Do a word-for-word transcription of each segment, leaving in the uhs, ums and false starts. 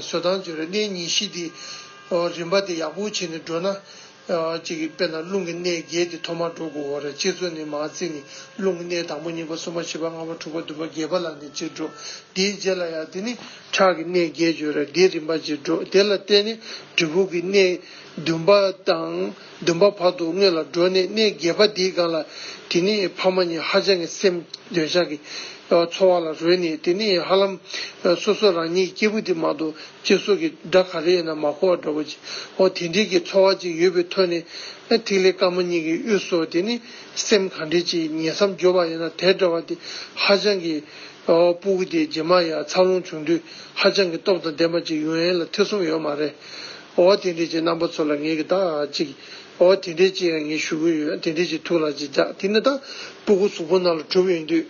བཟོ་སྟངས་བྱོས་རེད། གནས་ཉི་ཤུ་དེ་ཨོ་རིམ་པ་དེ་ཡག་པོ་བྱས་ནས་འགྲོ་ན། ཨོ་གཅིག་གི་དཔེར་ན་རླུང་གི་གནས་བརྒྱད་དེ་ཐོག་མར་འགྲོ་དགོས་པ་རེད། སྤྱི་གཙུག་ནས་མར་བརྩིས་ནས་རླུང་གི་གནས་དང་པོ་གཉིས་པ་གསུམ་པ་བཞི་པ་ལྔ་པ་དྲུག་པ་བདུན་པ་བརྒྱད་པ་ལ་ནས་གཅིག་འགྲོ། དེའི་རྗེས་ལ་ཡང་དེ་ནི་ཁྲག་གི་གནས་བརྒྱད་བྱོས་རེད། དེའི་རིམ་པ་གཅིག་འགྲོ། དེ་ལ་བརྟེན་ནས་འབྲས་བུ་གི་གནས་བདུན་པ་དང་བདུན་པ་བར་དུ་སྔོན་ལ་འགྲོ་ནས་གནས་བརྒྱད་པ་དེའི་སྒང་ལ་དེ་ནི་ཕ་མ་གཉིས་ཧ་ཅང་གི་སེམས་འདོད་ཆགས་ཀྱི་ཚོར་བ་ལ་རོལ་ནས། དེ་ནི་ཧ་ལམ་སོ་སོ་རང་ཉིད་སྐྱེས་བུ་དེ་མ་གཏོགས་སྤྱི་སོགས་ཀྱི་དགྲ་ག་རེ་ཡིན་ན་མ་གོ་བ་འདྲ་བོ་ཅིག་འོ་དེ་འདྲའི་གི་ཚོར་བ་ཅིག་ཡོད་པའི་ཐོག་ནས། ཐིག་ལེ་དཀར་མོ་གཉིས་ཀྱི་དབུས་སུ་དེ་ནི་སེམས་ག་འདྲ་ཅིག་ཉན་བསམ་བརྗོད་པ་ཡིན་ན་དེ་འདྲ་བ་དེ་ཧ་ཅང་གི་སྤུ་གུ་དེ་རྗེས་མ་ཡང་འཚར་ལོངས་བྱུང་དུས་ཧ་ཅང་གི་སྟོབས་དང་ལྡན་པ་ཅིག་ཡོང་ཡས་ལ་ཐེ་ཚོམ་ཡོད་མ་རེད། འོ་དེ་འདྲ་ཅིག་རྣམ་པ་ཚོ་ལ་ངས་གི་ད་ཅིག་འོ་དེ་འདྲ་ཅིག་ཡང་ངས་ཞུ་གི་ཡོད། དེ་འདྲ་ཅིག་ཐུགས་ལ་ཅིག་འཇགས། དེ་ནི་ད་སྤུ་གུ་གཟུགས་པོ་ནང་ལ་གྲུབ་ཡོང་དུས།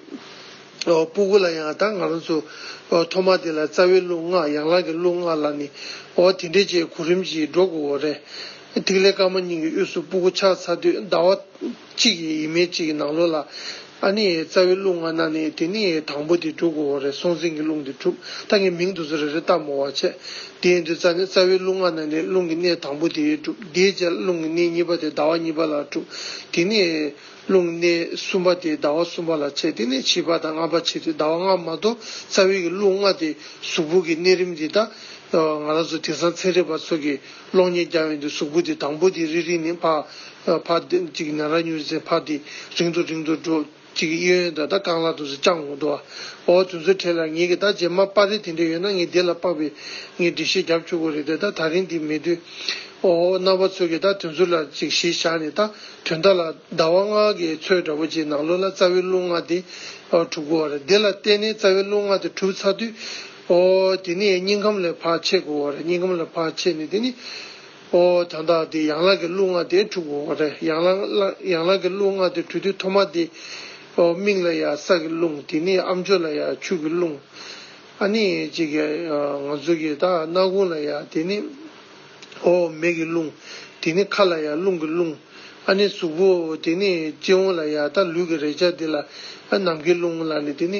ཨོ་སྤུ་གུ་ལ་ཡང་ད་ང་རང་ཚོ་ཨོ་ཐོག་མ་དེ་ལ་རྩ་བའི་རླུང་ལྔ། ཡན་ལག་གི་རླུང་ལྔ་ལ་ནི་ཨོ་དེ་འདྲས་ཅིག་གོ་རིམ་གྱིས་འགྲོ་དགོས་པ་རེད། ཐིག་ལེ་དཀར་མོ་གཉིས་ཀྱི་དབུས་སུ་སྤུ་གུ་ཆགས་ཚར་དུས་ཟླ་བ་གཅིག་གི་ཡས་མས་གཅིག་གི་ནང་ལོགས་ལ་ཨ་ནི་རྩ་བའི་རླུང་ལྔ་ནང་ནས་དེ་ནི་དང་པོ་དེ་གྲུབ་དགོས་པ་རེད། སྲོག་འཛིན་གྱི་རླུང་དེ་གྲུབ། ད་ངས་མིང་དེ་ཚོ་རེ་རེ་བཏགས་མ་བ་བྱས། དེ་ཡིན་དུས་རྩ་ནས་རྩ་བའི་རླུང་ལྔ་ནང་ནས་རླུང་གི་གནས་དང་པོ་དེ་གྲུབ། དེའི་རྗེས་རླུང་གི་གནས་གཉིས་པ་དེ་ཟླ་བ་གཉིས་པ་ལ་གྲུབ། དེ་ནས། རླུང་གནས་གསུམ་པ་དེ་ཟླ་བ་གསུམ་པ་ལ་བྱས། དེ་ནས་བཞི་པ་དང་ལྔ་པ་བྱས་ཏེ་ཟླ་བ་ལྔ་མ་གཏོགས་རྩ་བའི་གི་རླུང་ལྔ་དེ་གཟུགས་པོ་གི་གནས་རིམ་འདི་ད་ང་རང་ཚོ་དེང་སང་ཚན་རིག་པ་ཚོ་གི་གློག་བརྙན་རྒྱག་ཡོང་དུས་གཟུགས་པོ་དེ་དང་པོ་དེ་རིལ་རིལ་ནས་ཕར་ཕར་དེ་གཅིག་ན་ར་མྱུར་ཟེར་ཕར་དེ་རིང་དུ་རིང་དུ་འགྲོ། གཅིག་གཡས་གཡོན་དང་ད་རྐང་ལག་དེ་ཚོ་བརྐྱངས་འོང་འདུག་བ། འོ་དེ་ཚོའི་གྲས་ལ་ངེད་ཀྱི་ད་རྗེས་མ་པར་རིས་དེ་འདྲ་ཡོད་ན་ངས་དེ་ལ་དཔག་པའི་ངས་འགྲེལ་བཤད་རྒྱབ་ཆོག་གི་རེད་དེ། ད་ད་རིང་དེ་མེད་དུས། ཨོ་རྣམ་པ་ཚོ་གིས་ད་དེ་ཚོ་ལ་ཅིག་གཞི་བཞག་ནས་ད་དོན་དག་ལ་ཟླ་བ་ལྔ་གི་ཚོད་འདྲ་པོ་ཅིག་ནང་ལོགས་ལ་རྩ་བའི་རླུང་ལྔ་དེ་ཨོ་གྲུབ་དགོས་པ་རེད། དེ་ལ་བརྟེན་ནས་རྩ་བའི་རླུང་ལྔ་དེ་གྲུབ་ཚར་དུས་ཨོ་དེ་ནས་སྙིང་ཁམས་ལ་ཕར་མཆེད་དགོས་པ་རེད། སྙིང་ཁམས་ལ་ཕར་མཆེད་ནས་དེ་ནས་ཨོ་ད་ལྟ་དེ་ཡན་ལག་གི་རླུང་ལྔ་དེ་གྲུབ་དགོས་པ་རེད། ཡན་ལག་ལ་ཡན་ལག་གི་རླུང་ལྔ་དེ་གྲུབ་དུས་ཐོག་མ་དེ་ཨོ་མིག་ལ་ཡ་ས་གི་རླུང་། དེ་ནས་ཨམ་ཅོག་ལ་ཡ་ཆུ་གི་རླུང་། ཨ་ནི་ཅིག་གི་ང་ཚོ་གི་ད་སྣ་ཁུང་ལ་ཡ་དེ་ནི་ཨོ་མེ་གི་རླུང་། དེ་ནི་ཁ་ལ་ཡ་རླུང་གི་རླུང་། ཨ་ནི་གཟུགས་པོ་དེ་ནི་སྤྱི་བོ་ལ་ཡ་ད་ལུས་ཀྱི་རེག་བྱ་དེ་ལ་ཨ་ནམ་མཁའི་རླུང་ལ་ནི་དེ་ནི་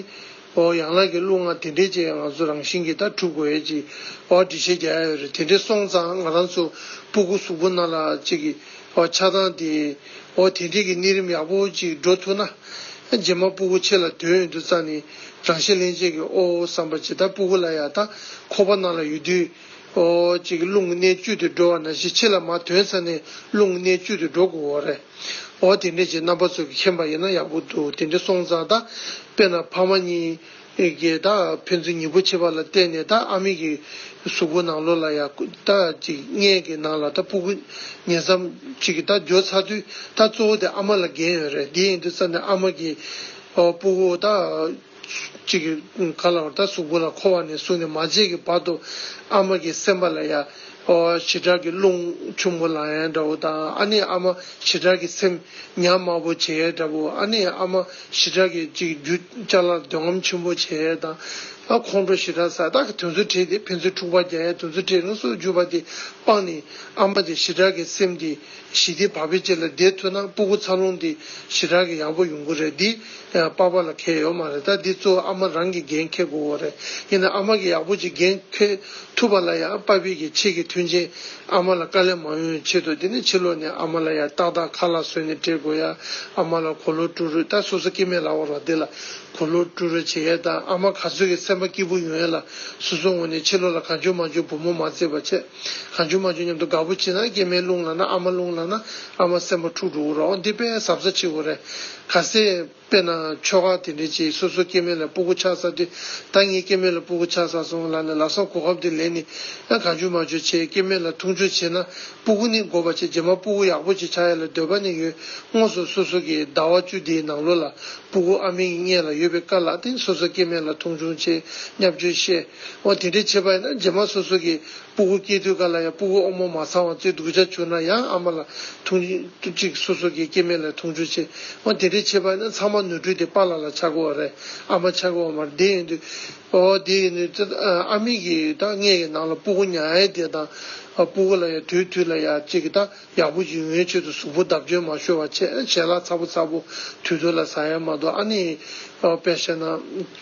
ཨོ་ཡན་ལག་གི་རླུང་ལྔ་དེ་འདྲས་ཅིག་ང་ཚོ་རང་བཞིན་གྱིས་ད་གྲུབ་དགོས་ཡས་ཅིག་ཨོ་འགྲེལ་བཤད་རྒྱག་ཡ་ཡོད་རེད། དེ་འདྲས་སོང་ཙང་ང་རང་ཚོ་སྤུ་གུ་གཟུགས་པོ་ནང་ལ་ཅིག་གི་ཨོ་ཆགས་སྟངས་དེ་ཨོ་དེ་འདྲས་ཀྱི་གནས་རིམ་ཡག་པོ་ཅིག་འགྲོ་ཐུབ་ན། རྗེས་མ་སྤུ་གུ་ཕྱི་ལ་ཐོན་ཡོང་དུས་ཙང་ནས་རང་བཞིན་ལྷན་སྐྱེས་ཀྱི་ཨོ་བསམ་པ་ཅིག་ད་སྤུ་གུ་ལ་ཡ་ད་ཁོག་པ་ནང་ལ་ཡོད་དུས་ཨོ་ཅིག་རླུང་གི་གནས་བཅུད་དུ་འགྲོ་བ་ནང་བཞིན་ཕྱི་ལ་མར་ཐོན་ཚར་ནས་རླུང་གི་གནས་བཅུད་དུ་འགྲོ་དགོས་པ་རེད། ཨོ་དེ་འདྲས་ཅིག་རྣམ་པ་ཚོ་གིས་མཁྱེན་པ་ཡིན་ན་ཡག་པོ་འདུག་དེ་འདྲས་སོང་ཙང་ད་དཔེར་ན་ཕ་མ་གཉིས་ཀྱིས་ད་ཕན་ཚུན་ཉེ་པོ་བྱེད་པ་ལ་བརྟེན་ནས་ད་ཨ་མའི་གི་གཟུགས་པོ་ནང་ལོགས་ལ་ཡ་ད་ཅིག་མངལ་གྱི་ནང་ལ་ད་སྤུ་གུ་ཉེ་མཚམས་ཅིག་གི་ད་འགྱོ་ཚར་དུས་ད་གཙོ་བོ་དེ་ཨ་མ་ལ་འགན་ཡོད་རེད། དེ་ཡིན་དུས་ཙང་ནས་ཨ་མ་གིས་ཨོ་སྤུ་གུ་ད་ཅིག་གི་ག་ལ་བར་ད་གཟུགས་པོ་ལ་འཁོར་བ་ནས་བཟུང་ནས་མ་བརྗེད་ཀྱི་བར་དུ་ཨ་མ་གི་སེམས་པ་ལ་ཡ་ཨོ་ཞེ་དྲག་གི་རླུང་ཆེན་པོ་ལངས་ཡ་འདྲ་བོ་དང་། ཨ་ནི་ཨ་མ་ཞེ་དྲག་གི་སེམས་ཉམས་དམའ་པོ་བྱེད་ཡ་འདྲ་བོ། ཨ་ནི་ཨ་མ་ཞེ་དྲག་གི་ཅིག་རྒྱུ་ཅ་ལག་འདོད་རྔམ་ཆེན་པོ་བྱེད་ཡ་དང་། ཨ་ཁོང་ཁྲོ་ཞེ་དྲག་ཟ། ད་གི་དོན་ཚོ་བྲིས་ཏེ་ཕན་ཚུན་འཁྲུག་པ་རྒྱག་ཡ་དོན་ཚོ་བྲིས་རང་སོར་འཇུག་པ་དེ་སྤངས་ནས་ཨ་མ་དེ་ཞེ་དྲག་གི་སེམས་དེ་ཞི་བདེ་བག་ཕེབས་ཅིག་ལ་བསྡད་ཐུབ་ན་སྤུ་གུ་འཚར་ལོངས་དེ་ཞེ་དྲག་གི་ཡག་པོ་ཡོང་གི་རེད། འདི་པ་ཕ་ལ་ཁེལ་ཡོད་མ་རེད། ད་འདི་གཙོ་བོ་ཨ་མ་རང་གིས་འགན་འཁྱེར་དགོས་པ་རེད། ཡིན་ན་ཨ་མ་གིས་ཡག་པོ་ཅིག་འགན་འཁྱེར་ཐུབ་པ་ལ་ཡང་པ་ཕའི་གི་ཆེད་ཀྱི་མཐུན་རྐྱེན་ཨ་མ་ལ་དཀའ་ལས་མ་ཡོང་ཆེད་དུ་དེ་ནི་ཕྱི་ལོགས་ནས་ཨ་མ་ལ་ཡང་ཏག་ཏག་ཁ་ལག་བཟོས་ནས་སྤྲད་དགོས་ཡ། ཨ་མ་ལ་གོས་ལོག་དཀྲུག་རོགས། ད་སོ་སོ་སྐྱེ་དམན་ལ་བར་བ་དེ་ལ་གོས་ལོག་དཀྲུག་རོགས་བྱེད་ཡ་དང་། ཨ་མ་ག་ཚོད་ཀྱི་སེམས་པ་སྐྱིད་པོ་ཡོང་ཡ་ལ་སོ་སོ་ངོས་ནས་ཕྱི་ལོགས་ལ་གང་བྱུང་མང་བྱུང་བུ་མོ་མ་བརྩེས་པ་བྱས། གང་བྱུང་མང་བྱུང་མཉམ་དུ་དགའ་པོ་བྱེད་ན་སྐྱེ་དམན་རླུང་ལངས་ན་ཨ་མ་རླུང་ལངས་ན་ཨ་མ་སེམས་པ་འཁྲུག་འགྲོ་གི་རེད། འོ་འདི་དཔེ་གཟབ་གཟབ་བྱེད་དགོས་རེད། གལ་སྲིད་དཔེར་ན་ཆོ་ག་དེ་འདྲ་ཅིག་སོ་སོ་སྐྱེ་དམན་ལ་སྤུ་གུ་ཆགས་ཚར་དུས། ད་ངའི་སྐྱེ་དམན་ལ་སྤུ་གུ་ཆགས་ཚར་སོང་ལབ་ནས་ལམ་སང་གོ་སྐབས་དེ་ལེན་ནས་ཡང་གང་བྱུང་མང་བྱུང་བྱས། སྐྱེ་དམན་ལ་མཐོང་ཆུང་བྱས་ན་སྤུ་གུ་ནི་དགོས་པ་བྱས། རྗེས་མ་སྤུ་གུ་ཡག་པོ་ཅིག་ཆགས་ཡ་ལ་འདོད་པ་ནི་ཡོད། དངོས་སུ་སོ་སོ་གི་ཟླ་བ་བཅུ་དེའི་ནང་ལོགས་ལ་སྤུ་གུ་ཨ་མའི་མངལ་ལ་ཡོད་པའི་སྐབས་ལ་དེ་སོ་སོ་སྐྱེ་དམན་ལ་མཐོང་ཆུང་བྱས། བརྙས་བཅོས་བཤད། འོ་དེ་འདྲ་བྱས་པ་ཡིན་ན་རྗེས་མ་སོ་སོ་གི་སྤུ་གུ་སྐྱེ་དུས་ག་ལ་ཡང་སྤུ་གུ་ཨོ་མོ་མ་ཚང་བ་ཚོས་སྡུག་ཅག་བྱུང་ན་ཡང་ཨ་མ་ལ་མཐོང་ཆུང་། གཅིག་སོ་སོ་གི་སྐྱེ་དམན་ལ་མཐོང་ཆུང་བྱེད། འོ་དེ་འདྲ་བྱས་པ་ཡིན་ན་ཚང་མ་ནོར་འཁྲུལ་དེ་པཱ་ལགས་ལ་ཆགས་ཀྱི་ཡོད་རེད། ཨ་མ་ཆགས་ཀྱི་ཡོད་མ་རེད། དེ་ཡིན་དུས་འོ་དེ་ཡིན་དུས་ཨ་མའི་གི་ད་མངལ་གྱི་ནང་ལ་སྤུ་གུ་ཉར་ཡས་དེ་དང་ སྤུ་གུ་ལ་ཡང་དུས་དུས་ལ་ཡང་གཅིག་གི་ད་ཡག་པོ་ཅིག་ཡོང་ཡའི་ཆེད་དུ་གཟུགས་པོ་བརྡབ་སྐྱོན་མ་ཤོར་བ་བྱས། ཞལ་ལག་ཚ་པོ་ཚ་པོ་དུས་དུས་ལ་ཟ་ཡ་མ་གཏོགས། ཨ་ནི་དཔེ་བཤད་ན་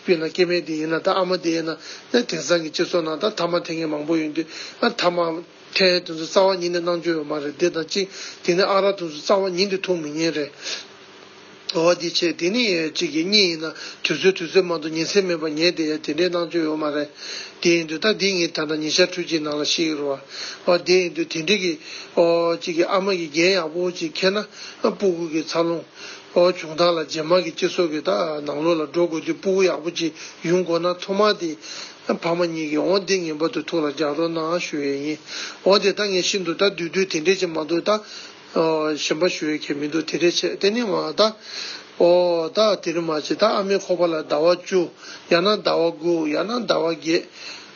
དཔེར་ན་སྐྱེ་དམན་དེ་ཡིན་ན། ད་ཨ་མ་དེ་ཡིན་ན། ཨ་དེང་སང་གི་སྤྱི་ཚོགས་ནང་ད་ཐ་མག་འཐེན་མཁན་མང་པོ་ཡོང་དུས། ཨ་ཐ་མག་འཐེན་དེ་ཚོ་རྩ་བ་ཉིད་ནས་གནང་རྒྱུ་ཡོད་མ་རེད། དེ་དང་གཅིག་དེ་ནས་ཨ་རག་དེ་ཚོ་རྩ་བ་ཉིད་ནས་འཐུང་མི་ཉན་རེད། འོ་དེ་བྱས། དེ་ནས་གཅིག་གི་གཉིད་ཡིན་ན་དུས་ཚོད་དུས་ཚོད་མ་གཏོགས་ཉིན་མཚན་མེད་པར་ཉལ་བསྡད་ཡ་དེ་འདྲས་གནང་རྒྱུ་ཡོད་མ་རེད། དེ་ཡིན་དུས་ད་འདི་ངས་ད་ལྟ་ཉིན་ཞག་ཕྲུག་གཅིག་ནང་ལ་ཤེས་ཀྱི་རེད་བ། འོ་དེ་ཡིན་དུས་དེ་འདྲས་ཀྱི་འོ་གཅིག་གི་ཨ་མ་གི་འགན་ཡག་པོ་ཅིག་འཁྱེར་ན། ཨ་སྤུ་གུ་གི་འཚར་ལོངས་འོ་བྱུང་སྟངས་ལ་རྗེས་མ་གི་སྤྱི་ཚོགས་ཀྱི་ད་ནང་ལོགས་ལ་འགྲོ་དགོས་དུས་སྤུ་གུ་ཡག་པོ་ཅིག་ཡོང་དགོས་ན། ཐོག་མ་དེ་ཕ་མ་གཉིས་ཀྱིས་འོ་འདི་ངེས་པར་དུ་ཐུགས་ལ་འཇགས་རོགས་གནང་ཞུ་ཡས་ཡིན། འོ་དེ་ད་ངས་ཤིན་ཏུ་ད་བསྡུས་བསྡུས་དེ་འདྲས་ཅིག་མ་གཏོགས། ད་ཨ་གཞན་པ་ཞུ་ཡས་གལ་མི་འདུག་དེ་འདྲས་བྱས། དེ་ནས་མ་ད་འོ་ད་དེ་རིང་མ་བྱེད། ད་ཨ་མའི་ཁོག་པ་ལ་ཟླ་བ་བཅུ། ཡང་ན་ཟླ་བ་དགུ། ཡང་ན་ཟླ་བ་བརྒྱད།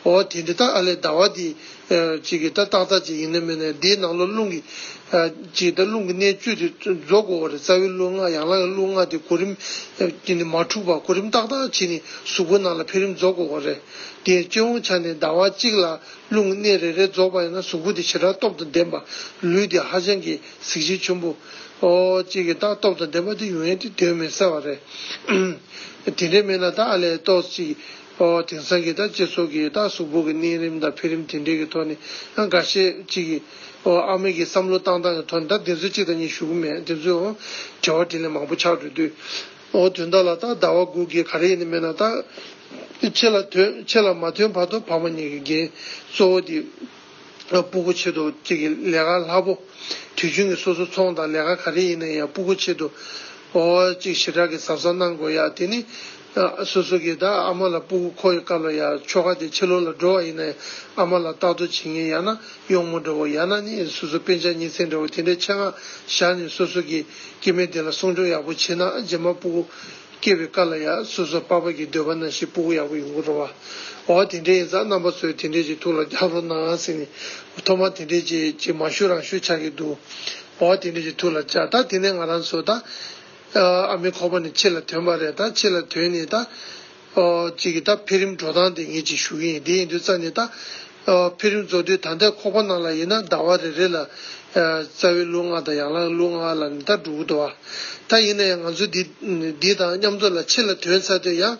འོ་དེ་འདྲས། ད་ཨ་ལས་ཟླ་བ་དེ་ཨ་གཅིག་གི་ད་ཏག་ཏག་ཅིག་ཡིན་ན་མིན་ན། དེའི་ནང་ལོགས་རླུང་གི་ཨ་གཅིག་ད་རླུང་གི་གནས་བཅུ་དེ་རྫོགས་དགོས་པ་རེད། རྩ་བའི་རླུང་ལྔ། ཡན་ལག་གི་རླུང་ལྔ་དེ་གོ་རིམ་ཨ་དེ་ནི་མ་འཁྲུགས་པ་གོ་རིམ་ཏག་ཏག་བྱས་ནས་གཟུགས་པོ་ནང་ལ་འཕེལ་རིམ་རྫོགས་དགོས་པ་རེད། དེ་སྤྱི་ཡོངས་ཆ་ནས་ཟླ་བ་གཅིག་ལ་རླུང་གི་གནས་རེ་རེ་རྫོགས་པ་ཡིན་ན་གཟུགས་པོ་དེ་ཞེ་དྲག་སྟོབས་དང་ལྡན་པ། ལུས་དེ་ཧ་ཅང་གི་གཟི་བརྗིད་ཆེན་པོ། འོ་གཅིག་གི་ད་སྟོབས་དང་ལྡན་པ་དེ་ཡོང་ཡས་དེ་དོན་མེད་ས་བ་རེད། དེ་འདྲས་མེད་ན་ད་ཨ་ལས་ཏོག་ཙམ་ཅིག་འོ་དེང་སང་གི་ད་སྤྱི་ཚོགས་ཀྱི་ད་གཟུགས་པོ་གི་གནས་རིམ་དང་འཕེལ་རིམ་དེ་འདྲས་ཀྱི་ཐོག་ནས་ཡང་འགའ་ཤས་ཅིག་གིས་འོ་ཨ་མའི་གི་བསམ་བློ་བཏང་སྟངས་ཀྱི་ཐོག་ནས། ད་དེ་ཚོ་གཅིག་དང་གཉིས་ཞུ་གི་མེད། དེ་ཚོ་འོ་དྲི་བ་དྲིས་ལན་མང་པོ་ཆགས་འགྲོ་དུས། འོ་དོན་དག་ལ་ད་ཟླ་བ་དགུ་གི་ག་རེ་ཡིན་ནི་མེད་ན། ད་ཆེ་ལ་ཐོན་ཆེ་ལ་མ་ཐོན་བར་དུ་ཕ་མ་གཉིས་ཀྱི་འགན་གཙོ་བོ་དེ་སྤུ་གུ་ཆེད་དུ་གཅིག་གི་ལས་ཀ་སླ་པོ། དུས་རྒྱུན་གྱི་སོ་སོ་ཚོང་དང་ལས་ཀ་ག་རེ་ཡིན་ན་ཡང་སྤུ་གུ་ཆེད་དུ་འོ་གཅིག་ཞེ་དྲག་གི་གཟབ་གཟབ་གནང་དགོས་ཡ། དེ་ནི་ཨ་སོ་སོ་གི་ད་ཨ་མ་ལ་སྤུ་གུ་འཁོར་བའི་སྐབས་ལ་ཡ་ཆོ་ག་དེ་ཕྱི་ལོགས་ལ་འགྲོ་བ་ཡིན་ན་ཡང་ཨ་མ་ལ་ལྟ་རྟོག་བྱེད་མཁན། ཡང་ན་གཡོག་མོ་འདྲ་བོ། ཡང་ན་ནི་སོ་སོ་སྤུན་ཆ་གཉེན་ཚན་འདྲ་བོ། དེ་འདྲའི་ཆེད་མངགས་བཞག་ནས་སོ་སོ་གི་སྐྱེ་དམན་དེ་ལ་སྲུང་སྐྱོབ་ཡག་པོ་བྱེད་ན། རྗེས་མ་སྤུ་གུ་སྐྱེ་བའི་སྐབས་ལ་ཡ་སོ་སོ་པ་ཕ་གི་འདོད་པ་ནང་བཞིན་སྤུ་གུ་ཡག་པོ་ཡོང་གི་རེད་བ། འོ་དེ་འདྲ་ཡིན་ཙང་རྣམ་པ་ཚོས་དེ་འདྲ་ཅིག་ཐུགས་ལ་འཇགས་རོགས་གནང་ཟེར་ནས། ཐོག་མ་དེ་འདྲ་ཅིག་ཅིག་མ་ཞུ་རང་ཞུ་ཆགས་ཀྱི་འདུག་འོ་དེ་འདྲ་ཅིག་ཐུགས་ལ་འཇགས། ད་དེ་ནས་ང་རང་ཚོ་ད་ཨ་མའི་ཁོག་པ་ནས་ཕྱི་ལ་ཐོན་པ་རེད། ད་ཕྱི་ལ་ཐོན་ནས་ད་ཨོ་གཅིག་གི་ད་འཕེལ་རིམ་འགྲོ་སྟངས་དེ་ངས་ཅིག་ཞུ་གི་ཡིན། དེ་ཡིན་དུས་ཙང་ནས་ད་ཨོ་འཕེལ་རིམ་རྫོགས་དུས་ད་ལྟའི་ཁོག་པ་ནང་ལ་ཡིན་ན་ཟླ་བ་རེ་རེ་ལ་ཨ་རྩ་བའི་རླུང་ལྔ་དང་ཡན་ལག་རླུང་ལྔ་ལ་ནི་ད་འགྲོ་གི་འདུག་བ། ད་ཡིན་ན་ཡང་ང་ཚོ་འདི་འདི་དང་མཉམ་དུ་ལ་ཕྱི་ལ་ཐོན་ཚར་དུས། ཡང་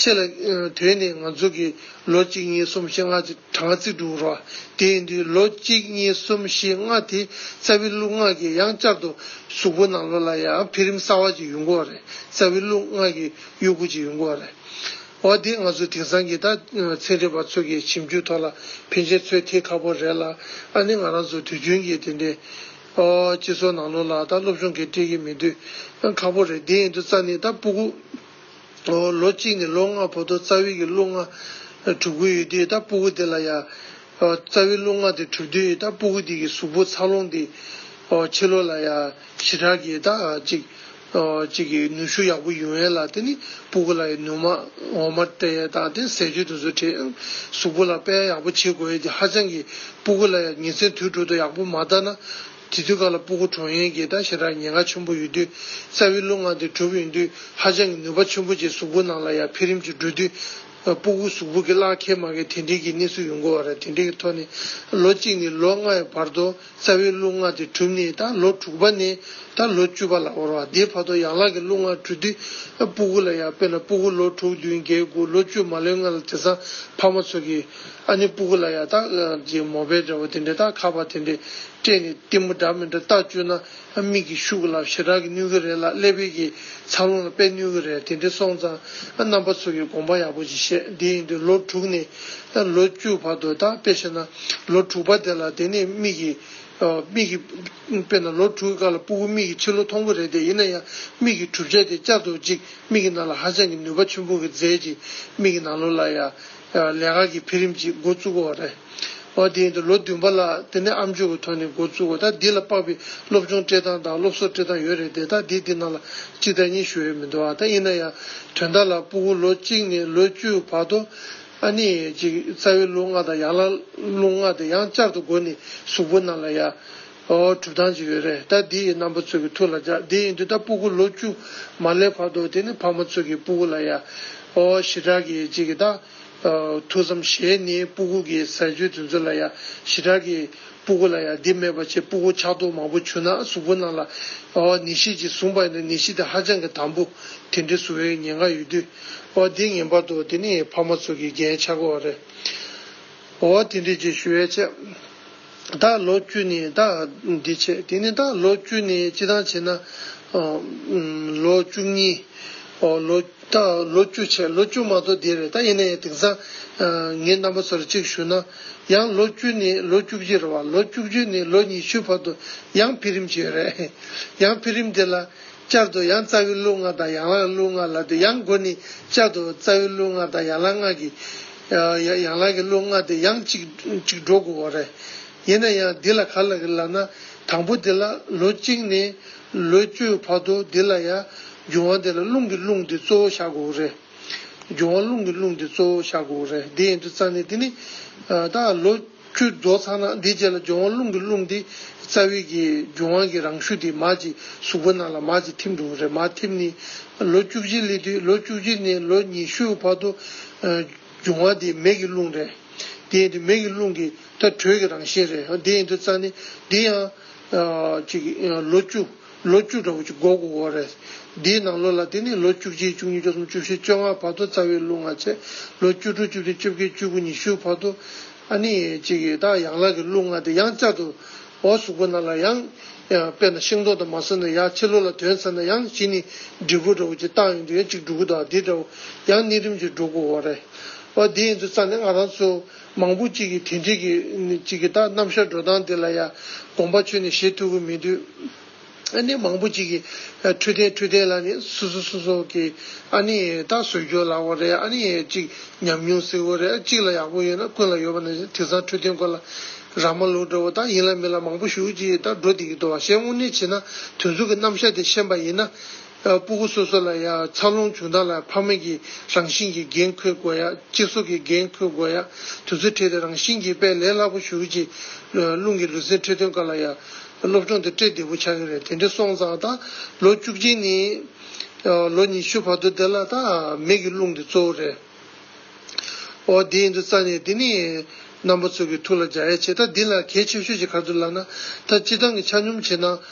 ཕྱི་ལ་ཨ་ཐོན་ནས་ང་ཚོ་གི་ལོ་གཅིག་གཉིས་གསུམ་བཞི་ལྔ་ཅིག་གྲངས་ཀ་བརྩི་འགྲོ་གི་རེད་བ། དེ་ཡིན་དུས་ལོ་གཅིག་གཉིས་གསུམ་བཞི་ལྔ་དེ་རྩ་བའི་རླུང་ལྔ་གིས་ཡང་བསྐྱར་དུ་གཟུགས་པོ་ནང་ལོགས་ལ་ཡང་འཕེལ་རིམ་གསར་བ་ཅིག་ཡོང་གི་ཡོད་རེད། རྩ་བའི་རླུང་ལྔ་གི་གཡོ་འགུལ་ཅིག་ཡོང་གི་ཡོད་རེད། འོ་དེ་ང་ཚོ་དེང་སང་གི་ད་ཚན་རིག་པ་ཚོ་གི་ཞིབ་འཇུག་ཐོག་ལ་ཕལ་ཆེར་ཚོད་ཐིག་ཁག་པོ་རེད་ལ། ཨ་ནི་ང་རང་ཚོ་དུས་རྒྱུན་གྱི་དེ་འདྲའི་ཨོ་སྤྱི་ཚོགས་ནང་ལོགས་ལ་ད་སློབ་སྦྱོང་གི་སྤྲད་ཀྱི་མེད་དུས་ཁག་པོ་རེད། དེ་ཡིན་དུས་ཙང་ནས་ད་སྤུ་གུ་ལོ་གཅིག་ནས་ལོ་ལྔ་བར་དུ་རྩ་བའི་གི་རླུང་ལྔ་གྲུབ་ཀྱི་ཡོད་དུས། ད་སྤུ་གུ་དེ་ལ་ཡ་རྩ་བའི་རླུང་ལྔ་དེ་གྲུབ་དུས། ད་སྤུ་གུ་དེ་གི་གཟུགས་པོ་འཚར་ལོངས་དེ་ཕྱི་ལོགས་ལ་ཡ་ཞེ་དྲག་གི་ད་ཅིག་ཅིག་གི་ནུས་ཤུགས་ཡག་པོ་ཡོང་ཡས་ལ། དེ་ནི་སྤུ་གུ་ལ་ཡ་ནུ་མ་འོ་མ་སྤྲད་ཡས་དང་། དེ་ཟས་བཅུད་དེ་ཚོ་སྤྲད། གཟུགས་པོ་ལ་དཔེ་ཡག་པོ་བྱེད་དགོས་ཡས་དེ་ཧ་ཅང་གི་སྤུ་གུ་ལ་ཡ་ཉིན་མཚན་དུས་དྲུག་ཏུ་ཡག་པོ་མ་བལྟ་ན། དེ་དུས་སྐབས་ལ་སྤུ་གུ་གྲོངས་ཡས་ཀྱི་ད་ཞེ་དྲག་ཉེན་ཁ་ཆེན་པོ་ཡོད་དུས། རྩ་བའི་རླུང་ལྔ་དེ་གྲུབ་ཡོང་དུས་ཧ་ཅང་གི་ནུས་པ་ཆེན་པོ་ཅིག་གཟུགས་པོ་ནང་ལ་ཡ་འཕེལ་རིམ་ཅིག་འགྲོ་དུས། སྤུ་གུ་གཟུགས་པོ་གི་བརླག་ཁེལ་མ་ཁེལ་དེ་འདྲའི་གི་གནས་ཚུལ་ཡོང་གི་ཡོད་རེད། དེ་འདྲའི་གི་ཐོག་ནས་ལོ་གཅིག་ནས་ལོ་ལྔའི་བར་དུ་རྩ་བའི་རླུང་ལྔ་དེ་གྲུབ་ནས། ད་ལོ་དྲུག་པ་ནས་ད་ལོ་བཅུ་པ་ལ་འོར་བ། དེའི་བར་དུ་ཡན་ལག་གི་རླུང་ལྔ་གྲུབ་དུས་སྤུ་གུ་ལ་ཡ། དཔེར་ན་སྤུ་གུ་ལོ་དྲུག་བདུན་བརྒྱད་དགུ་ལོ་བཅུ་མ་ལོན་སྔ་ལ་དེང་སང་ཕ་མ་ཚོ་གིས་ཨ་ནི་སྤུ་གུ་ལ་ཡ་ད་ཅིག་མོ་བེལ་འདྲ་བོ་དེ་འདྲའི་ད་ཁ་པར་དེ་འདྲའི་སྤྲད་ནས་ལྟད་མོ་འདྲ་མི་འདྲ་ལྟ་བཅུག་ན། ཨ་མིག་གི་ཤུགས་ལ་ཞེ་དྲག་གི་གནོད་གི་རེད་ལ། ཀླད་པའི་གི་འཚར་ལོངས་ལ་དཔེ་གནོད་གི་རེད། དེ་འདྲ་སོང་ཙང་ཨ་རྣམ་པ་ཚོ་གི་དགོངས་པ་ཡག་པོ་ཅིག་བཤད། དེ་ཡིན་དུས་ལོ་དྲུག་ནས་ཨ་ལོ་བཅུ་བར་དུ། ད་དཔེ་བཤད་ན་ལོ་དྲུག་པ་དེ་ལ་དེ་ནས་མིག་གི་ཨ་མིག་གི་དཔེར་ན་ལོ་དྲུག་གི་སྐབས་ལ་སྤུ་གུ་མིག་གིས་ཕྱི་ལོགས་མཐོང་གི་རེད་དེ། ཡིན་ན་ཡང་མིག་གི་གྲུབ་ཆ་དེ་བསྐྱར་དུ་ཅིག་མིག་གི་ནང་ལ་ཧ་ཅང་གི་ནུས་པ་ཆེན་པོ་གི་རྫས་ཅིག་མིག་གི་ནང་ལོགས་ལ་ཡ་ལས་ཀ་གི་འཕེལ་རིམ་ཅིག་འགོ་བཙུགས་ཡོད་རེད། འོ་དེ་ཡིན་དུས་ལོ་བདུན་པ་ལ་དེ་ནས་ཨམ་ཅོག་གི་ཐོག་ནས་འགོ་བཙུགས་ཡོད། ད་འདི་ལ་དཔག་པའི་སློབ་སྦྱོང་སྤྲད་སྟངས་དང་སློབ་གསོ་སྤྲད་སྟངས་ཡོད་རེད་དེ། ད་འདི་འདི་ནང་ལ་སྤྱི་ཟླ་གཉིས་ཞུ་ཡས་མི་འདུག་ཨ། ད་ཡིན་ན་ཡང་དོན་དག་ལ་སྤུ་གུ་ལོ་གཅིག་ནས་ལོ་བཅུ་བར་དུ་ཨ་ནི་ཅིག་རྩ་བའི་རླུང་ལྔ་དང་ཡན་ལག་རླུང་ལྔ་དེ་ཡང་བསྐྱར་དུ་འགོ་ནས་གཟུགས་པོ་ནང་ལ་ཡ་འོ་གྲུབ་སྟངས་ཅིག་ཡོད་རེད། ད་འདི་ཡི་རྣམ་པ་ཚོ་གི་ཐུགས་ལ་འཇགས། འདི་ཡིན་དུས་ད་སྤུ་གུ་ལོ་བཅུ་མ་སླེབས་བར་དུ་དེ་ནི་ཕ་མ་ཚོ་གི་སྤུ་གུ་ལ་ཡ་འོ་ཞེ་དྲག་གི་ཅིག་གི་ད་ ཐུགས་བསམ་བཞེས་ནས་སྤུ་གུ་གི་ཟས་སྤྱོད་དེ་ཚོ་ལ་ཡ་ཞེ་དྲག་གི་སྤུ་གུ་ལ་ཡ་འདི་མེད་པ་བྱས། སྤུ་གུ་ཆགས་སྡང་མང་པོ་བྱུང་ན་གཟུགས་པོ་ནང་ལ་ཨོ་ནད་གཞི་ཅིག་བཟུང་པ་ཡིན་ན་ནད་གཞི་དེ་ཧ་ཅང་གི་དམ་པོ་དེ་འདྲ་བཟོ་བའི་ཉེན་ཁ་ཡོད་དུས། ཨོ་འདི་ངེས་པར་དུ་དེ་ནི་ཕ་མ་ཚོ་གི་འགན་ཆགས་ཀྱི་ཡོད་རེད། ཨོ་དེ་འདྲ་ཅིག་ཞུ་ཡས་བྱས། ད་ལོ་བཅུ་ནས་ད་འདི་བྱས། དེ་ནས་ད་ལོ་བཅུ་ནས་སྤྱི་བཏང་བྱས་ན་ཨ་ཨམ་ལོ་བཅུ་གཉིས། ཨོ་ལོ་ད་ལོ་བཅུ་བྱས། ལོ་བཅུ་མ་གཏོགས་འདི་རེད། ད་ཡིན་ན་ཡང་དེང་སང་ཨ་ངས་རྣམ་པ་ཚོར་གཅིག་ཞུ་ན། ཡང་ལོ་བཅུ་ནས་ལོ་བཅུ་གཅིག་རེད་བ། ལོ་བཅུ་གཅིག་ནས་ལོ་ཉི་ཤུ་བར་དུ་ཡང་འཕེལ་རིམ་ཅིག་ཡོད་རེད། ཡང་འཕེལ་རིམ་དེ་ལ་བསྐྱར་དུ་ཡང་རྩ་བའི་ལུས་ངག་དང་ཡན་ལག་ལུས་ངག་ལབ་དུས། ཡང་འགོ་ནས་བསྐྱར་དུ་རྩ་བའི་ལུས་ངག་དང་ཡན་ལག་ལྔ་གི་ཡ་ཡ་ཡན་ལག་གི་ལུས་ངག་དེ་ཡང་གཅིག་གཅིག་འགྲོ་དགོས་པ་རེད། ཡིན་ན་ཡང་འདི་ལ་ག་ལ་གི་ལབ་ན། དང་པོ་འདི་ལ་ལོ་གཅིག་ནས་ལོ་བཅུའི་བར་དུ་འདི་ལ་ཡ་འབྱུང་བ་འདི་ལ་རླུང་གི་རླུང་འདི་གཙོ་བོ་བཞག་དགོས་རེད། འབྱུང་བ་རླུང་གི་རླུང་འདི་གཙོ་བོ་བཞག་དགོས་རེད། འདི་ཡིན་དུས་ཙང་ནས་དེ་ནི་ཨ་ད་ལོ་བཅུ་རྫོགས་ཚར་ན་འདིའི་རྗེས་ལ་འབྱུང་བ་རླུང་གི་རླུང་འདི་རྩ་བའི་གི་འབྱུང་བ་གི་རང་ཤུགས་དེ་མར་ཅིག་གཟུགས་པོ་ནང་ལ་མར་ཅིག་ཐིམ་འགྲོ་གི་རེད། མར་ཐིམ་ནས་ལོ་བཅུ་གཅིག་སླེབས་དུས། ལོ་བཅུ་གཅིག་ནས་ལོ་ཉི་ཤུ་བར་དུ་ཨ་འབྱུང་བ་དེ་མེ་གི་རླུང་རེད། དེ་ཡིན་དུས་མེ་གི་རླུང་གི་ད་དྲོད་ཀྱི་རང་བཞིན་རེད། དེ་ཡིན་དུས་ཙང་ནས་འདི་ཡང་ཨ་ཅིག་ལོ་བཅུ། ལོ་བཅུ་འདྲ་བོ་ཅིག་འགོར་དགོས་ཀྱི་ཡོད་རེད། འདིའི་ནང་ལོགས་ལ་དེ་ནི་ལོ་བཅུ་གཅིག་བཅུ་གཉིས་བཅུ་གསུམ་བཅུ་བཞི་བཅོ་ལྔ་བར་དུ་རྩ་བའི་ལུས་ངག་བྱས། ལོ་བཅུ་དྲུག་བཅུ་བདུན་བཅོ་བརྒྱད་བཅུ་དགུ་ཉི་ཤུ་བར་དུ་ཨ་ནི་ཅིག་གི་ད་ཡན་ལག་གི་ལུས་ངག་དེ་ཡང་བསྐྱར་དུ་འོ་གཟུགས་པོ་ནང་ལ་ཡང་ཡང་དཔེར་ན་ཤིང་ཏོག་དང་མ་སོན་ན་ཡར་ཕྱི་ལོགས་ལ་ཐོན་ཚར་ན་ཡང་གཞི་ནས་འབྲས་བུ་འདྲ་བོ་ཅིག་བཏང་ཡོང་དུས་ཡང་ཅིག་འགྲོ་གི་འདུག་འདི་འདྲ་བོ་ཡང་གནས་རིམ་ཅིག་འགྲོ་དགོས་ཀྱི་ཡོད་རེད། འོ་དེ་ཡིན་དུས་ཙང་ནས་ང་རང་ཚོ་མང་པོ་ཅིག་གིས་དེ་འདྲའི་གི་ཅིག་གི་ད་རྣམ་གཞག་འགྲོ་སྟངས་དེ་ལ་ཡ་དགོངས་པ་ཁྱོན་ནས་བཞེས་ཐུབ་ཀྱི་མེད་དུས། ཨ་ནི་མང་པོ་ཅིག་གིས་ཨ་འཕྲོད་བསྟེན་འཕྲོད་བསྟེན་ལབ་ནས་སོ་སོ་སོ་སོ་གི་ཨ་ནི་ད་ཟོས་རྒྱུ་ལབ་དགོས་རེད། ཨ་ནི་ཅིག་ཉམས་མྱོང་ཟེར་དགོས་རེད། གཅིག་ལ་ཡག་པོ་ཡོད་ན་ཀུན་ལ་ཡོད་པ་ནང་བཞིན། དེང་སང་འཕྲོད་བསྟེན་སྐོར་ལ་ར་མ་ལུག་འདྲ་བོ་ད་ཡིན་ལ་མིན་ལ་མང་པོ་ཞེ་པོ་ཅིག་ད་འགྲོ་བསྡད་ཀྱི་འདུག་བ། གཞན་དངོས་གནས་བྱས་ན་དེ་ཚོ་གི་རྣམ་གཞག་དེ་ཤེས་པ་ཡིན་ན། ཨ་སྤུ་གུ་སོ་སོ་ལ་ཡ་འཚར་ལོངས་བྱུང་སྟངས་ལ་ཕ་མ་གིས་རང་བཞིན་གྱིས་འགན་འཁུར་དགོས་ཡ། སྤྱི་ཚོགས་ཀྱིས་འགན་འཁུར་དགོས་ཡ། དེ་ཚོའི་གྲས་དེ་རང་བཞིན་གྱིས་དཔེ་ལས་སླ་པོ་ཞེ་པོ་ཅིག་རླུང་གི་ལུས་རྩལ་འཕྲོད་བསྟེན་སྐོར་ལ་ཡ་སློབ་སྦྱོང་དེ་སྤྲད་བདེ་པོ་ཆགས་ཀྱི་རེད། དེ་འདྲ་སོང་ཙང་ད་ལོ་བཅུ་གཅིག་ནས་ཨ་ལོ་ཉི་ཤུ་བར་དུ་དེ་ལ་ད་མེ་གི་རླུང་དེ་གཙོ་བོ་རེད། ཨོ་དེ་ཡིན་དུས་ཙང་ནས་དེ་ནི་རྣམ་པ་ཚོ་གི་ཐུགས་ལ་འཇགས་ཡ་བྱས། ད་འདི་ལ་གལ་ཆེ་ཤོས་ཅིག་ག་རེ་འདུག་ལབ་ན། ད་སྤྱིར་བཏང་གི་ཆ་སྙོམས་བྱས་ན་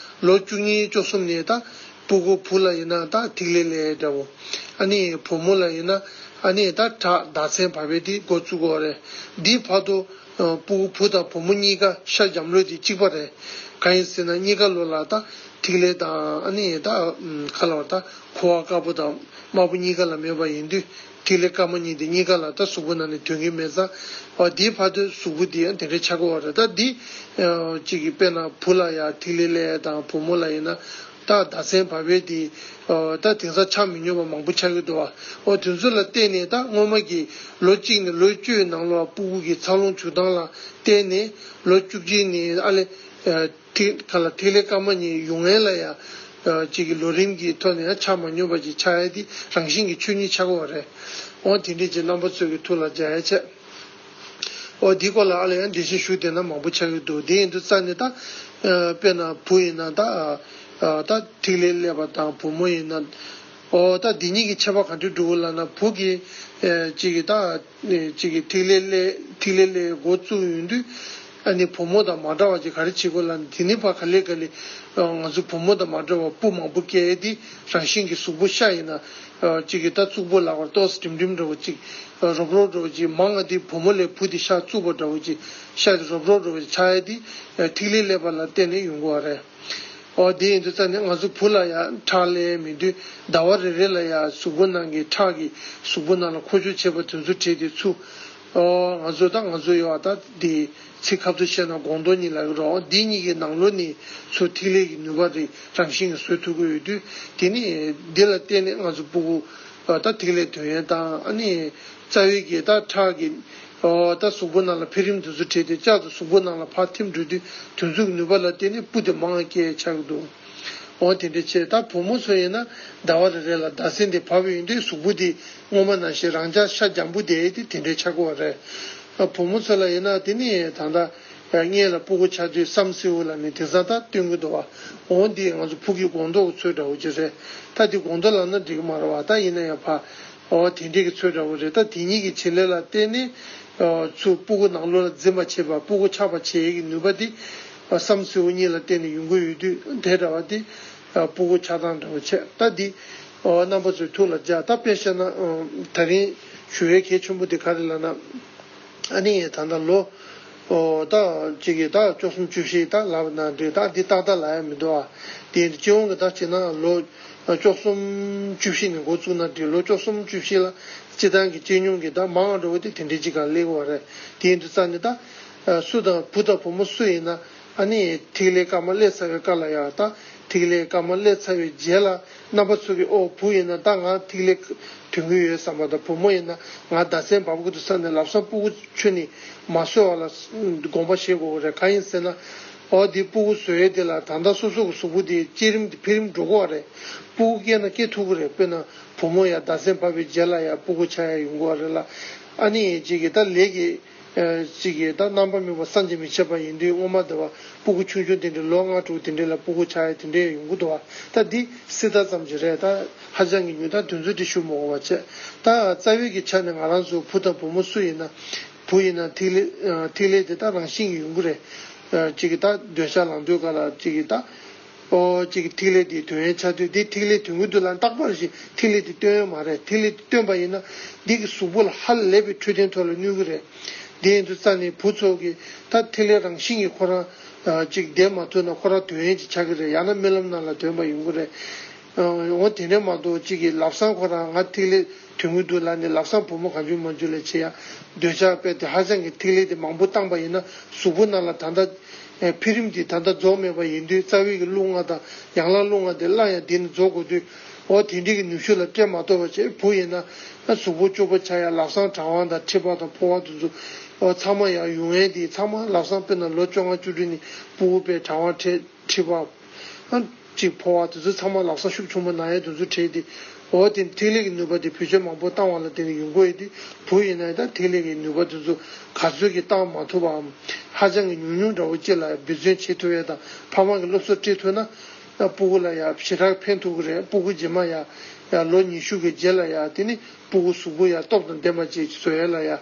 ལོ་བཅུ་གཉིས་བཅུ་གསུམ་ནས་ད་སྤུ་གུ་བུ་ལ་ཡིན་ན་ད་ཐིག་ལེ་ལས་འདྲ་བོ། ཨ་ནི་བུ་མོ་ལ་ཡིན་ན་ཨ་ནི་ད་ཁྲག་ཟླ་མཚན་བབས་པའི་དེ་འགོ་བཙུགས་ཀྱི་ཡོད་རེད། འདིའི་བར་དུ་ཨ་སྤུ་གུ་བུ་དང་བུ་མོ་གཉིས་ཀ་ཤ་འཇམ་ལོས་དེ་གཅིག་པ་རེད། གང་ཡིན་ཟེར་ན་གཉིས་ཀ་ལོ་ལ་ད་ཐིག་ལེ་དང་ཨ་ནི་ད་ཨམ་ག་ལབ་ད་ཁུ་བ་དཀར་པོ་དང་དམར་པོ་གཉིས་ཀ་ལ་མེད་པ་ཡིན་དུས། ཐིག་ལེ་དཀར་དམར་གཉིས་དེ་གཉིས་ཀ་ལ་ད་གཟུགས་པོ་ནང་ནས་ཐོན་གྱི་མེད་ཙང་། ཨ་དེའི་བར་དུ་གཟུགས་པོ་དེ་ཡང་དེ་འདྲ་ཆགས་ཀྱི་ཡོད་རེད། ད་འདི་ཨ་གཅིག་གི་དཔེར་ན་བུ་ལ་ཡ་ཐིག་ལེ་ལས་དང་བུ་མོ་ལ་ཡིན་ན་ད་ཟླ་མཚན་བབས་པའི་དེ་ཨ་ད་དེང་སང་ཆ་མི་སྙོམས་པ་མང་པོ་ཆགས་ཀྱི་འདུག་བ། ཨོ་དེ་ཚོ་ལ་བརྟེན་ནས་ད་སྔོན་མ་གི་ལོ་གཅིག་ནས་ལོ་བཅུའི་ནང་ལོགས་སྤུ་གུ་གི་འཚར་ལོངས་བྱུང་སྟངས་ལ་བརྟེན་ནས་ལོ་བཅུ་གཅིག་ནས་ཨ་ལས་ཨ། ཐིག་ག་ལ་ཐིག་ལེ་དཀར་དམར་གཉིས་ཡོང་མཁན་ལ་ཡང་ཨ་གཅིག་གི་ལོ་རིམ་གྱི་ཐོག་ནས་ཡང་ཆ་མ་སྙོམས་པ་ཅིག་ཆགས་ཡ་དེ་རང་བཞིན་གྱི་ཆོས་ཉིད་ཆགས་ཀྱི་ཡོད་རེད། འོ་དེ་འདྲས་ཅིག་རྣམ་པ་ཚོ་གི་ཐུགས་ལ་འཇགས་ཡ་བྱས། འོ་འདིའི་སྐོར་ལ་ཨ་ལས་ཡང་འགྲེལ་བཤད་ཞུ་བསྡད་ན་མང་པོ་ཆགས་ཀྱི་འདུག་དེ་ཡིན་དུས་ཙང་ནས་ད་ཨ་དཔེར་ན་བུ་ཡིན་ན་ད་ཨ་ད་ཐིག་ལེ་ཀླད་པ་དང་བུ་མོ་ཡིན་ན། འོ་ད་འདི་གཉིས་ཀྱི་ཁྱད་པར་ག་འདྲས་འདུག་ལབ་ན། བུ་གི་ཨ་གཅིག་གི་ད། ནས་གཅིག་གི་ཐིག་ལེ་ཀླད་ཐིག་ལེ་ཀླད་འགོ་བཙུགས་ཡོང་དུས། ཨ་ནི་བུ་མོ་དང་མ་འདྲ་བ་ཅིག་ག་རེ་བྱེད་དགོས་ལབ་ན། དེ་ནི་ཕར་ག་ལེ་ག་ལེ་ང་ཚོ་བུ་མོ་དང་མ་འདྲ་བ་སྤུ་མང་པོ་སྐྱེས་ཏེ་རང་བཞིན་གྱི་གཟུགས་པོ་ཤ་ཡིན་ན་གཅིག་གི་ད་གཙུག་པོ་ལ་བར་ཏོག་ཙམ་འགྲིམ་འགྲིམ་འདྲ་བོ་ཅིག་རོབ་རོབ་འདྲ་བོ་ཅིག་མང་ང་དེ་བུ་མོ་ལས་བུ་དེ་ཤ་གཙུག་པ་འདྲ་བོ་ཅིག་ཤ་དེ་རོབ་རོབ་འདྲ་བོ་ཅིག་ཆགས་ཡ་དེ་ཐིག་ལེ་ཀླད་པ་ལ་བརྟེན་ནས་ཡོང་གི་ཡོད་རེད། ཨོ་དེ་ཡིན་དུས་ཙང་ནས་ང་ཚོ་བུ་ལ་ཡང་ཁྲག་ལས་མི་འདུག་ཟླ་བ་རེ་རེ་ལ་ཡང་གཟུགས་པོ་ནང་གི་ཁྲག་གིས་གཟུགས་པོ་ནང་ལ་འཁོར་སྐྱོད་བྱེད་པ་དེ་ཚོ་བྲིས་ཏེ་ཚུར། ཨོ་ང་ཚོ་ད་ང་ཚོ་ཡོད་ཨ་ད་དེ་ཚིག་ཁ་ཐུག་བཤད་ན་སྒོང་རྡོག་གཉིས་ལབ་ཀྱི་རེད། འདི་གཉིས་ཀྱི་ནང་ལོགས་ནས་ཚུར་ཐིག་ལེ་གི་ནུས་པ་དེ་རང་བཞིན་གྱིས་བཟོ་ཐུབ་ཀྱི་ཡོད་དུས། དེ་ནས་འདི་ལ་བརྟེན་ནས་ང་ཚོ་སྤུ་གུ་ད་ཐིག་ལེ་ཐོན་ཡས་དང་། ཨ་ནི་རྩ་བའི་གི་ད་ཁྲག་གི་ཨོ་ད་གཟུགས་པོ་ནང་ལ་འཕེལ་རིམ་དེ་ཚོ་བྲིས་ཏེ་བསྐྱར་དུ་གཟུགས་པོ་ནང་ལ་ཕར་ཐིམ་འགྲོ་དུས། དེ་ཚོའི་ནུས་པ་ལ་བརྟེན་ནས་སྤུ་དེ་མང་བ་སྐྱེ་ཆགས་ཀྱི་འདུག་འོ་དེ་འདྲ་བྱས། ད་བུ་མོ་ཚོ་ཡིན་ན་ཟླ་བ་རེ་རེ་ལ་ཟླ་མཚན་དེ་བབས་ཡོང་དུས་གཟུགས་པོ་དེ་སྔོན་མ་ནང་བཞིན་རང་འཇགས་ཤ་འཇམ་པོ་བསྡད་དེ་དེ་འདྲ་ཆགས་ཀྱི་ཡོད་རེད། བུ་མོ་ཚོ་ལ་ཡིན་ན་དེ་ནི་ད་ལྟ་སྔས་ལ་སྤུ་གུ་ཆགས་དུས་བསམ་སེའུ་ལ་ནི་དེང་སང་ད་སྟོན་གྱི་འདུག་བ། འོ་འདི་ང་ཚོ་ཕུགས་ཀྱི་སྒོང་རྡོག་གི་ཚོད་འདྲ་བོ་ཅིག་རེད། ད་འདི་སྒོང་རྡོག་ལབ་ན་འགྲིག་གི་མ་རེད་བ། ད་ཡིན་ན་ཡང་ཕ། ཨོ་དེ་འདྲའི་གི་ཚོད་འདྲ་བོ་རེད། ད་དེ་གཉིས་ཀྱི་བྱེད་ལས་ལ་བརྟེན་ནས་ཨོ་ཚུར་སྤུ་གུ་ནང་ལོགས་ལ་འཛིན་པ་བྱེད་པ། སྤུ་གུ་ཆགས་པ་བྱེད་ཡས་ཀྱི་ནུས་པ་དེ་ཨོ་བསམ་སེའུ་གཉིས་ལ་བརྟེན་ནས་ཡོང་གི་ཡོད་དུས། དེ་འདྲ་བ་དེ་ཨོ་སྤུ་གུ་ཆགས་སྟངས་འདྲ་བོ་བྱས། ད་འདི་ཨོ་རྣམ་པ་ཚོའི་ཐུགས་ལ་འཇགས། ད་དཔེ་བཤད་ན་ཨོ་ད་རིང་ཞུ་ཡས་གལ་ཆེན་པོ་དེ་ག་རེ་ལབ་ན། ཨ་ནི་ད་ལྟ་ལོ་ཨོ་ད་གཅིག་གི་ད་བཅུ་གསུམ་བཅུ་བཞི་ད་ལབ་ན་འགྲིག། ད་འདི་ཏག་ཏག་ལབ་ཡ་མི་འདུག་ཨ། དེ་སྤྱི་ཡོངས་ཀྱི་ད་བྱས་ན་ལོ་བཅུ་གསུམ་བཅུ་བཞི་ནས་འགོ་བཙུགས་ན་འགྲིག། ལོ་བཅུ་གསུམ་བཅུ་བཞི་ལ་སྤྱི་བཏང་གི་སྤྱི་སྙོམས་ཀྱི་ད་མང་བ་འགྲོ་བ་དེ་དེ་འདྲའི་གཅིག་ག་སླེབས་པ་རེད། དེ་ཡིན་དུས་ཙང་ནས་ད་སུ་དང་བུ་དང་བུ་མོ་སུ་ཡིན་ན་ཨ་ནི་ཐིག་ལེ་སྐར་མ་སླེབས་ཚར་བའི་སྐབས་ལ་ཡ། ད་ཐིག་ལེ་སྐར་མ་སླེབས་ཚར་བའི་རྗེས་ལ་རྣམ་པ་ཚོ་གིས་ཨོ་བུ་ཡིན་ན་ད་ང་ཐིག་ལེ་ཐོན་གྱི་ཡོད་བསམ་པ་དང་། བུ་མོ་ཡིན་ན་ང་ཟླ་མཚན་འབབ་དགོས་འདུག་བསམ་ནས་ལམ་སང་སྤུ་གུ་ཁྱོན་ནས་མ་བཟོ་བ་ལ་དགོངས་པ་བཞེས་དགོས་རེད། གང་ཡིན་ཟེར་ན་ཨོ་འདི་སྤུ་གུ་བཟོ་ཡས་དེ་ལ་ད་ལྟ་སོ་སོ་གི་གཟུགས་པོ་དེ་བསྐྱེད་རིམ་དེ་འཕེལ་རིམ་འགྲོ་གི་ཡོད་རེད། སྤུ་གུ་སྐྱེས་ན་སྐྱེ་ཐུབ་ཀྱི་རེད། དཔེར་ན་བུ་མོ་ཡ་ཟླ་མཚན་བབས་པའི་རྗེས་ལ་ཡ་སྤུ་གུ་ཆགས་ཡ་ཡོང་གི་ཡོད་རེད་ལ། ཨ་ནི་གཅིག་གི་ད་ལས་ཀྱི་ཨ་གཅིག་གི་ད་རྣམ་པ་སྨིན་པ་བསམ་གྱིས་མི་ཁྱབ་པ་ཡིན་དུས། སྔོན་མ་དེ་བ་སྤུ་གུ་ཆུང་ཆུང་དེ་འདྲའི་ལོ་ལྔ་དྲུག་དེ་འདྲའི་ལ་སྤུ་གུ་ཆགས་ཡ་དེ་འདྲའི་ཡོང་གི་འདུག་བ། ད་འདི་སྲིད་མཐའ་ཙམ་ཅིག་རེད། ད་ཧ་ཅང་གི་ཉུང་། ད་དུས་ཚོད་དེ་ཞུ་མི་དགོས་པ་བྱས། ད་རྩ་བའི་གི་ཆ་ནས་ང་རང་ཚོ་བུ་དང་བུ་མོ་སུ་ཡིན་ན། བུ་ཡིན་ན་ཐིག་ལེ་ཨ་ཐིག་ལེ་དེ་ད་རང་བཞིན་གྱི་ཡོང་གི་རེད། ཨ་གཅིག་གི་ད་འདོད་ཆགས་ལངས་དུས་ག་ལ་གཅིག་གི་ད། ཨོ་གཅིག་གི་ཐིག་ལེ་དེ་དོན་ཡོད་ཆགས་དུས། དེ་ཐིག་ལེ་དོན་གྱི་འདུག་ལ་རྟག་པར་ཞིག་ཐིག་ལེ་དེ་སྟོན་ཡོད་མ་རེད། ཐིག་ལེ་དེ་སྟོན་པ་ཡིན་ན་འདི་གི་གཟུགས་པོ་ལ་ཧ་ལས་པའི་འཕྲོད་བསྟེན་ཐོག་ལ་གནོད་ཀྱི་རེད། དེ་ཡིན་དུས་ཙང་ནས་བུ་ཚོ་གིས་ད་ཐིག་ལེ་རང་བཞིན་གྱིས་ཁོ་རང་ཨ་གཅིག་བསྡད་མ་ཐུབ་ན་ཁོ་རང་དོན་ཡོད་ཅིག་ཆགས་ཀྱི་རེད། ཡང་ན་རྨི་ལམ་ནང་ལ་དོན་པ་ཡོང་གི་རེད། ཨ་འོ་དེ་འདྲ་མ་གཏོགས་གཅིག་གིས་ལམ་སང་ཁོ་རང་ང་ཐིག་ལེ་དོན་གྱི་འདུག་ལབ་ནས་ལམ་སང་བུ་མོ་གང་བྱུང་མང་བྱུང་ལ་བྱེད་ཡ། འདོད་ཆགས་དཔེ་དེ་ཧ་ཅང་གི་ཐིག་ལེ་དེ་མང་པོ་བཏང་པ་ཡིན་ན་གཟུགས་པོ་ནང་ལ་ད་ལྟ་ཨེ་འཕེལ་རིམ་དེ་ད་ལྟ་རྫོགས་མེད་པ་ཡིན་དུས། རྩ་བའི་གི་རླུང་ལྔ་དང་ཡན་ལག་རླུང་ལྔ་དེ་སླར་ཡང་དེ་ནས་རྫོགས་དགོས་དུས། འོ་དེ་འདྲའི་གི་ནུས་ཤུགས་ལ་སྤྲད་མ་ཐུབ་པ་བྱས། བུ་ཡིན་ན་ཨ་གཟུགས་པོ་སྐྱོ་པོ་ཆགས་ཡ། ལམ་སང་གྲང་བ་དང་མཁྲིས་པ་དང་ཕོ་བ་དེ་ཚོ་འོ་ཚང་མ་ཡང་ཡོང་ཡས་དེ་ཚང་མ་ལམ་སང་དཔེར་ན་ལོ་བཅོ་ལྔ་བཅུ་དྲུག་ནས་སྤུ་གུ་དཔེ་གྲང་བ་མཁྲིས་མཁྲིས་པ། ཨ་གཅིག་ཕོ་བ་དེ་ཚོ་ཚང་མ་ལམ་སང་ཤུགས་ཆུང་པོ་ན་ཡས་དེ་ཚོ་བྲལ་ཏེ། འོ་དེ་ཐིག་ལེ་གི་ནུས་པ་དེ་བེད་སྤྱོད་མང་པོ་བཏང་བ་ལ་བརྟེན་ནས་ཡོང་གི་ཡོད་དེ། བུ་ཡིན་ན་ད་ཐིག་ལེ་གི་ནུས་པ་དེ་ཚོ་ག་ཚོད་ཀྱིས་བཏང་མ་ཐུབ་པའམ་ཧ་ཅང་གི་ཉུང་ཉུང་འདྲ་བོ་ཅིག་ལ་འབད་བརྩོན་བྱེད་ཐུབ་ཡས་དང་། ཕ་མ་གིས་སློབ་གསོ་སྤྲད་ཐུབ་ན་ཨ་སྤུ་གུ་ལ་ཡ་ཞེ་དྲག་ཕན་ཐོགས་ཀྱི་རེད། སྤུ་གུ་རྗེས་མ་ཡ་ཡ་ལོ་ཉི་ཤུ་གི་རྗེས་ལ་ཡ་དེ་ནི་སྤུ་གུ་གཟུགས་པོ་ཡ་སྟོབས་དང་ལྡན་པ་ཅིག་བཟོ་ཡས་ལ་ཡ།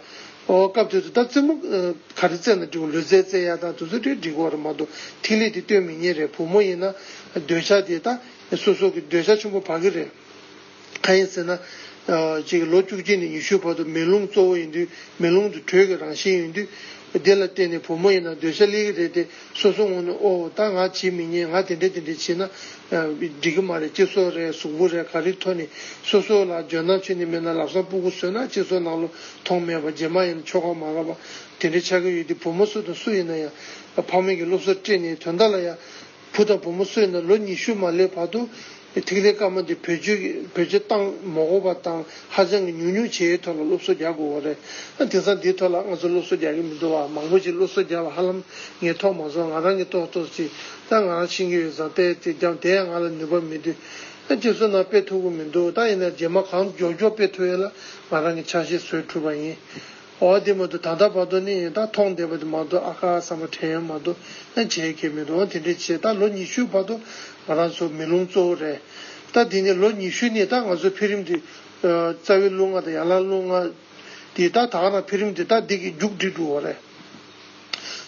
འོ་སྐབས་དེ་ཚོ་ད་རྩེད་མོ་ཨ་ག་རེ་རྩེ་ན་འགྲིག་གོ། ལུས་རྩལ་རྩེ་ཡ་དང་དེ་ཚོ་དེ་འགྲིག་གོ་རེད་མ་གཏོགས་ཐིག་ལེ་དེ་སྟོན་མི་ཉན་རེད། བུ་མོ་ཡིན་ན་འདོད་ཆགས་དེ་ད་སོ་སོ་གི་འདོད་ཆགས་ཆེན་པོ་བབས་ཀྱི་རེད། གང་ཡིན་ཟེར་ན་ཨ་ཅིག་ལོ་བཅུ་གཅིག་ནས་ཉི་ཤུ་བར་དུ་མེ་རླུང་གཙོ་བོ་ཡིན་དུས། མེ་རླུང་དེ་དྲོད་ཀྱི་རང་བཞིན་ཡིན་དུས། དེ་ལ་བརྟེན་ནས་བུ་མོ་ཡིན་ན་འདོད་ཆགས་སླེབས་ཀྱི་རེད་དེ། སོ་སོ་ངོས་ནས་ཨོ་ད་ང་བྱེད་མི་ཉན། ང་དེ་འདྲ་དེ་འདྲ་བྱེད་ན་ཨ་འགྲིག་གི་མ་རེད། སྤྱི་ཚོགས་རེད། གཟུགས་པོ་རེད། ག་རེའི་ཐོག་ནས་སོ་སོ་ལ་འཇོན་ཐང་ཆེ་ནས་མེད་ན་ལམ་སང་སྤུ་གུ་བཟོས་ན་སྤྱི་ཚོགས་ནང་ལ་མཐོང་མེད་པ། རྗེས་མ་ཡིན་ན་ཆོལ་ཁ་མ་རག་པ་དེ་འདྲ་ཆགས་ཀྱི་ཡོད་དུས། བུ་མོ་སུ་དང་སུ་ཡིན་ན་ཡང་ཕ་མ་གིས་སློབ་གསོ་སྤྲད་ནས་དོན་དག་ལ་ཡང་བུ་དང་བུ་མོ་སུ་ཡིན་ན་ལོ་ཉི་ཤུ་མ་སླེབས་བར་དུ་ཐིག་ལེ་སྐར་མ་འདི་བེད་སྤྱོད་ཀྱི་བེད་སྤྱོད་བཏང་མ་དགོས་པ་དང་། ཧ་ཅང་གི་ཉུང་ཉུང་བྱེད་ཡས་ཐོག་ལ་སློབ་གསོ་རྒྱག་དགོས་པ་རེད། ཨ་དེང་སང་འདིའི་ཐོག་ལ་ང་ཚོ་སློབ་གསོ་རྒྱག་གི་མི་འདུག་བ། མང་པོ་ཅིག་སློབ་གསོ་རྒྱག་པ་ཧ་ལམ་ངས་མཐོང་མ་སོང་། ང་རང་གིས་ཏོག་ཏོག་ཅིག་ད་ང་རང་ཤེས་ཀྱི་ཡོད་ཙང་དཔེ་དེ་རྒྱབ་དེ་ཡང་ང་ལ་ནུས་པ་མི་འདུག་ཨ་ཁྱེད་ཚོ་ནང་སྤེལ་ཐུབ་ཀྱི་མི་འདུག་ད་ཡིན་ན་རྗེས་མ་གང་མགྱོགས་མགྱོགས་སྤེལ་ཐུབ་ཡས་ལ་ང་རང་གིས་ཆ་ཤས་བཟོས་གྲུབ་པ་ཡིན། འོ་དེ་མ་གཏོགས་ད་ལྟ་བར་དུ་ནི་ད་མཐོང་བསྡད་པ་དེ་མ་གཏོགས། ཨ་ཁ་བསམ་པ་དྲན་ཡ་མ་གཏོགས་ཨ་བྱེད་མཁན་མི་འདུག་འོ་དེ་འདྲས་བྱས། ད་ལོ་ཉི་ཤུ་བར་དུ་ང་རང་ཚོ་མེ་རླུང་གཙོ་བོ་རེད། ད་དེ་ནས་ལོ་ཉི་ཤུ་ནས་ད་ང་ཚོའི་འཕེལ་རིམ་དེ་ཨ་རྩ་བའི་རླུང་ལྔ་དང་ཡན་ལག་རླུང་ལྔ་དེ་ད་ད་ག་རང་འཕེལ་རིམ་དེ་ད་འདི་གི་མཇུག་སྒྲིལ་འགྲོ་བ་རེད།